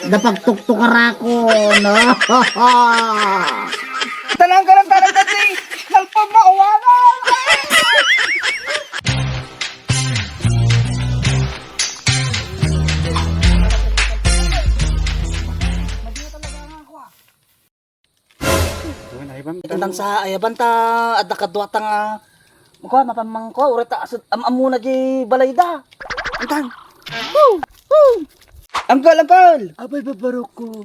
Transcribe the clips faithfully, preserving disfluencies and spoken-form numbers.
Napagtuktukarakon. Tananggalan, tananggalan, di. Nalpamawanan. Intang sa ayaban ta adda kaduata nga, kuan, mapammangko, uray ta asut am-ammona di balayda. Intang. Woo! Woo! Uncle, uncle! Abay, babarok ko.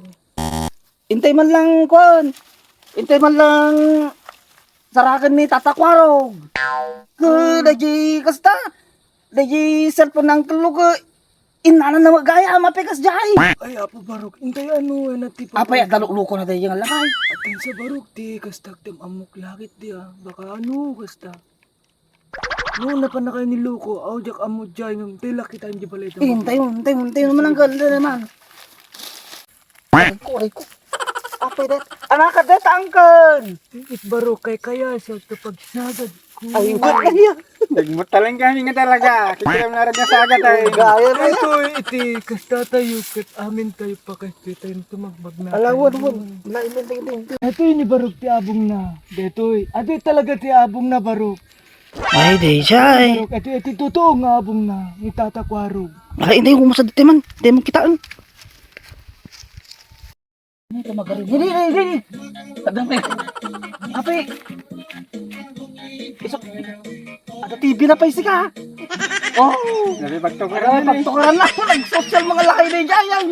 Intay man lang, kuan. Intay man lang saraken ni Tata Kuarog. Ku, dagiti kasta. Dagiti cellphone ni Uncle Luke. Innanan na gayam, apay kasdiay. Ay, Apo Barok, intay ano, ano, ti Apay, adda luklukona dagiti nga lakay. Atin sa Barok, ti kasta ti am-ammok lakay di, ah. Baka ano, kasta. No, napannakayo ni Luko, aw, diak ammo diay, no, intay lakay tayo di balay. Intay mo, intay mo, intay mo, mananggal na naman. Aray ko, aray ko. Apay, det. Anak ka, det, uncle. It Barok, kay kaya siya ito pagsagad ko. Ay, what na niya? Nagmutalan kami nga talaga. Kaya nga rin nasagat ay. Gaya na Ito, iti, kasta tayo, kat amin tayo pa kay tayo ito magbagna. Ala, won, won. Lain mo, lain mo. Ito, ini Barok ti abong na. Detoy. Adi talaga ti abong na, Barok. Ay, di siya, eh. Barok, ito, ito, totoo nga abong na. Ni Tata Kuarog. Ala, hindi ko masad, di man. Di man kitaan. Dili, dili, dili. Kadang, eh. Ape. Iso. Ada T V na pa isi ka. Oh. Sabi, pagtukaran Ay, na, eh. Pagtukaran na. Nag-social mga lakay na dyan.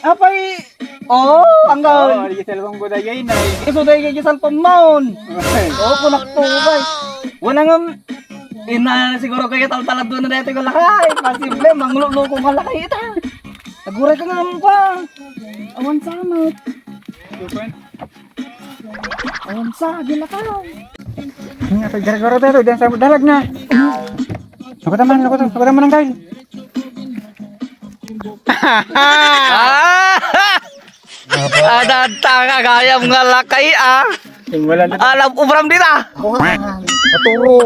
Apay. Oh, Oo, anggal. Di cellphone ko na yun, eh. Iso na yung cellphone mo. Okay. Oh, kunak to, guys. Wala nga. Ina, siguro kayo taltalad doon na dito ko lakay. Posible, mangluluko nga lakay ita. Aguray ka nga mo pa. Awan samot. Awan sa, gila ka. Nga, pag garagara tayo, diyan sa dalag na. Lukutan man, lukutan, lukutan man ang dahil. Adanta ka gayam nga lakay, ah. Wala na. Alam, ubram dita. Maturo.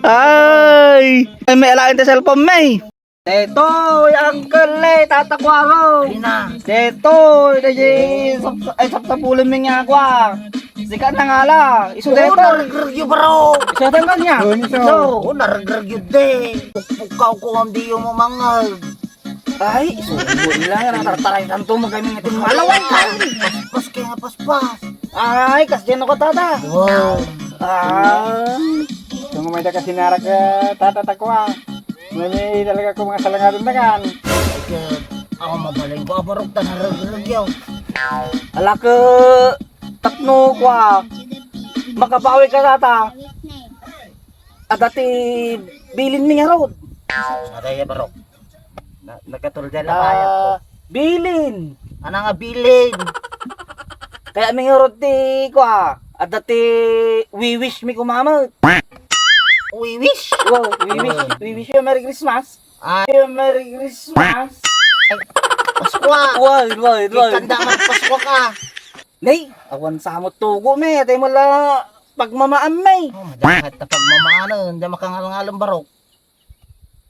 Ay, ay, may alain ta cellphone, may. Detoy, uncle, eh, tatakwaro. Ina. Detoy, daydi, sap-, ay, sapsapulin mi nga kwa. Sika na nga la. Isu Oo, detoy. Naregreg yu, bro. Isu detoy niya. Isu. Oo, naregreg yu, de. Pukpukaw ko, ang diyo mo mangag. Ay, isu, isu, ila, natartaray tanto, magkami nga tinmalawan ka. Paspas kaya nga paspas. Ay, kasdian ako, tata. Wow. Ah. Kung may da kasi narak, eh, tata, takwa. May talaga ko mga salangadon na kan. Ay, ako mabalay ko, abarok ta naraglag yaw. Ala ka, tapno kwa. Makabawi ka, tata. Adda ti bilin mi ngarud. Adda ya, barok. Na, nagkatulgan na tayo. Ah, bilin. Ano nga bilin? Kaya mi ngarud ti, kwa, adda ti wiwish mi kumamot. Wiwish? Wow, wiwish. Oh. Wiwish you Merry Christmas. Ah. You Merry Christmas. Ay, Paskwa. Wal, wal, wal. Ikanda man Paskwa ka. Nay, awan samot tugo mi. Atay mo la pagmamaan mi. Oh, madakit ta pagmamaan. Hindi makangalngalan, barok.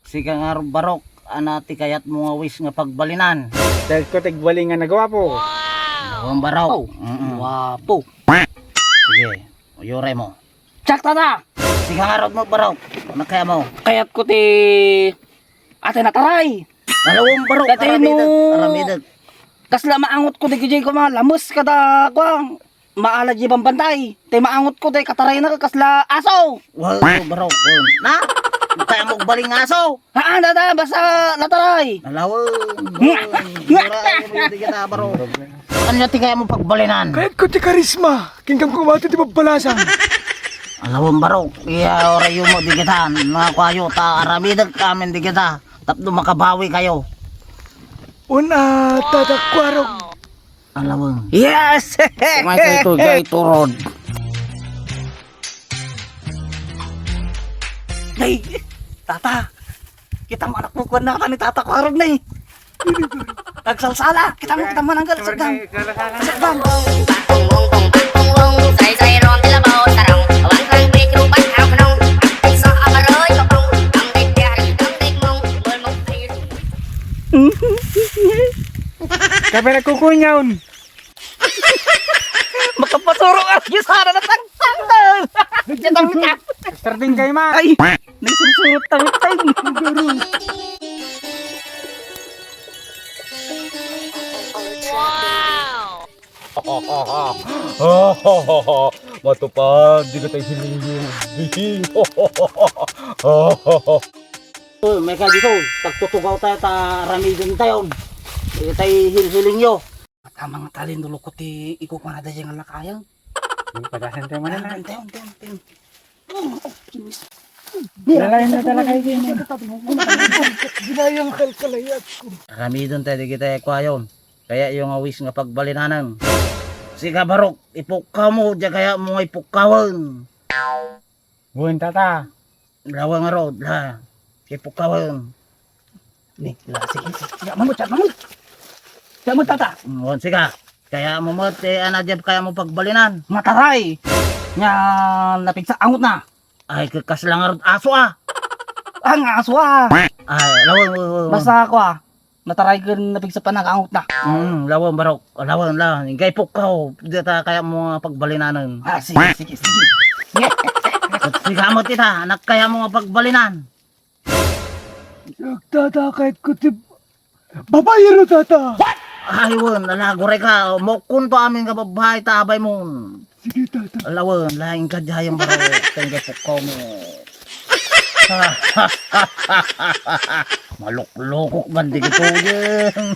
Sika nga barok, ana ti kayat mo nga wish nga pagbalinan? Dahil ko tigbali nga nagwapo. Wow, barok. Oh, mm-mm. Gwapo. Sige, uyore mo. Tsak, tata! Sika nga rod mo, barok. Ano kaya mo? Kayat ko ti atay nataray. Nalawang barok. Dati aramideg, no, aramideg. Kasla maangot ko di gijay ko mga lamus kada kwang. Maala di bambantay. Tay maangot ko, tay kataray na kasla aso. Wow, bro. Wow. Na? Kaya mo baling aso? Haan, dada, basta lataray. Nalawang. Nga. Mura, ay, di kita, bro. Ano ti kaya mo pagbalinan? Kayat ko ti karisma. Kingkang kumati ti babbalasang. Alawang, bro. Iya, orayo mo, di kita. Mga kwayo, ta, aramideg kami, di kita. Tapno makabawi kayo. Una, tatakwarog. Alawang. Yes! Kumay sa ito, jay turod. Nay, tata. Kita mo anak mo, kuwan na ka ni tata, kwarog na eh. Nagsalsala. Kita mo, kita mo, nanggal, sagdan. Sagdan. Kami nagkukunyaw. Makapasuro ka lagi sana na tangtang. Diyan ang Mister Ding kay ma. Ay, may sursurot tangtang. Matupad, di ka tayo hiling-hiling. Oh, may ka dito, pagtutugaw tayo, ta ramidon tayo. Di ka tayo hilhiling yo. At ang mga talin, dulukot ti ikukuha na dayang lakayan. Padasan tayo mana na. Tayo, tayo, tayo. Lalayan na talaga kayo. Ginayang kalkalayat ko. Ramidon tayo, di kita kuhayon. Kaya yung awis nga pagbalinanan. Siga, Barok, ipukkaw mo, di kaya mo nga ipukkawan. Buwan, tata. Lawa nga rod, la. Ipukkawan. Ni, la, sige, sige. Siya, mamut, siya, mamut. Siya, mamut, tata. Mm, wan, siga. Kaya mo mo, ti, ana, di kaya mo pagbalinan. Mataray. Nga, napigsa, angot na. Ay, kakas lang nga rod, aso, ah. Ang aso, ah. Ay, lawa, lawa, lawa. Basta ako, ah. Nataray ken napigsa pa, nakaangot na. Mm, lawan, Barok. Lawan, lawan. Ingka ipukkaw. Dita kaya mo nga pagbalinan. Ah, sige, sige, sige. Sige. Siga mo, tita. Anak kaya mo nga pagbalinan. Nagtatakayat ko ti babaero, tata. Ay, wen, ala, guray ka. Mokon to amin nga babae, ta abay mo. Sige, tata. Lawen, laeng ka dayang baro, keng gapok ko mo. Maluklukok man di kito, Jeng.